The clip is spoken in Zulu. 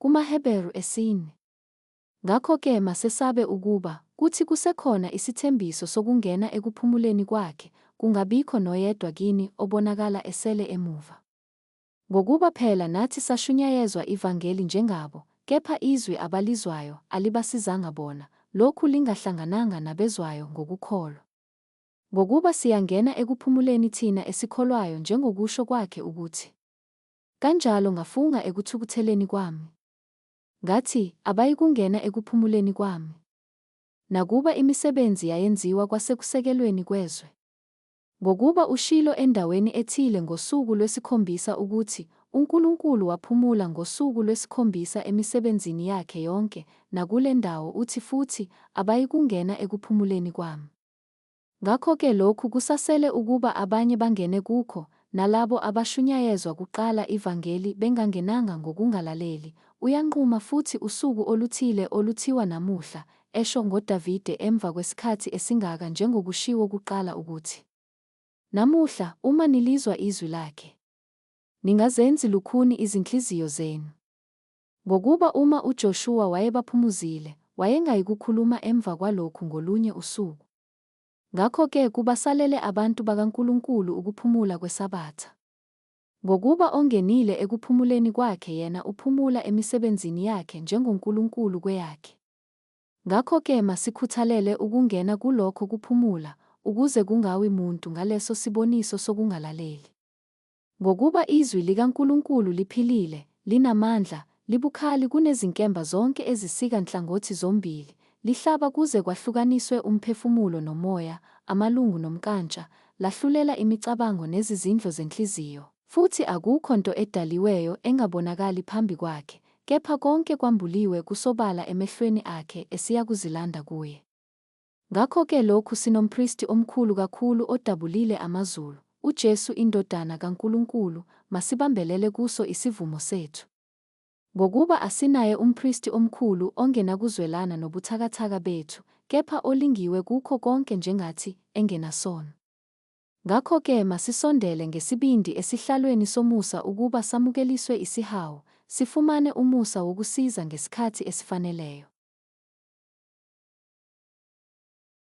KumaHeberu esine. Ngakho-ke masesabe ukuba, kuthi kusekhona isithembiso sokungena ekuphumuleni kwakhe, kungabikho noyedwa kini obonakala esele emuva. Ngokuba phela nathi sashunyayezwa ivangeli njengabo, kepha izwi abalizwayo alibasizanga bona, lokhu lingahlangananga nabezwayo ngokukholwa. Ngokuba siyangena ekuphumuleni thina esikholwayo njengokusho kwakhe ukuthi, Kanjalo ngafunga ekuthukutheleni kwami, ngathi, Abayikungena ekuphumuleni kwami. Nakuba imisebenzi yayenziwa kwasekusekelweni kwezwe. Ngokuba ushilo endaweni ethile ngosuku lwesikhombisa ukuthi, uNkulunkulu waphumula ngosuku lwesikhombisa emisebenzini yakhe yonke, nakule ndawo uthi futhi, Abayikungena ekuphumuleni kwami. Ngakho-ke lokhu kusasele ukuba abanye bangene kukho, nalabo abashunyayezwa kuqala ivangeli bengangenanga ngokungalaleli, uyanquma futhi usuku oluthile oluthiwa Namuhla, esho ngoDavide emva kwesikhathi esingaka njengokushiwo kuqala ukuthi, Namuhla, uma nilizwa izwi lakhe, ningazenzi lukhuni izinhliziyo zenu. Ngokuba uma uJoshuwa wayebaphumuzile, wayengayikukhuluma emva kwalokhu ngolunye usuku. Ngakho-ke kubasalele abantu bakaNkulunkulu ukuphumula kwesabatha. Ngokuba ongenile ekuphumuleni kwakhe yena uphumula emisebenzini yakhe njengoNkulunkulu kweyakhe. Ngakho-ke masikhuthalele ukungena kulokho kuphumula, ukuze kungawi muntu ngaleso siboniso sokungalaleli. Ngokuba izwi likaNkulunkulu liphilile, linamandla, libukhali kunezinkemba zonke ezisika nhlangothi zombili, lihlaba kuze kwahlukaniswe umphefumulo nomoya, amalungu nomnkantsha, lahlulela imicabango nezizindlo zenhliziyo. Futhi akukho nto edaliweyo engabonakali phambi kwakhe, kepha konke kwambuliwe kusobala emehlweni akhe esiyakuzilanda kuye. Ngakho-ke lokhu sinompristi omkhulu kakhulu odabulile amazulu, uJesu iNdodana kaNkulunkulu, masibambelele kuso isivumo sethu. Ngokuba asinaye umpristi omkhulu ongenakuzwelana nobuthakathaka bethu, kepha olingiwe kukho konke njengathi, engenasono. Ngakho-ke masisondele ngesibindi esihlalweni somusa ukuba samukeliswe isihawu, sifumane umusa wokusiza ngesikhathi esifaneleyo.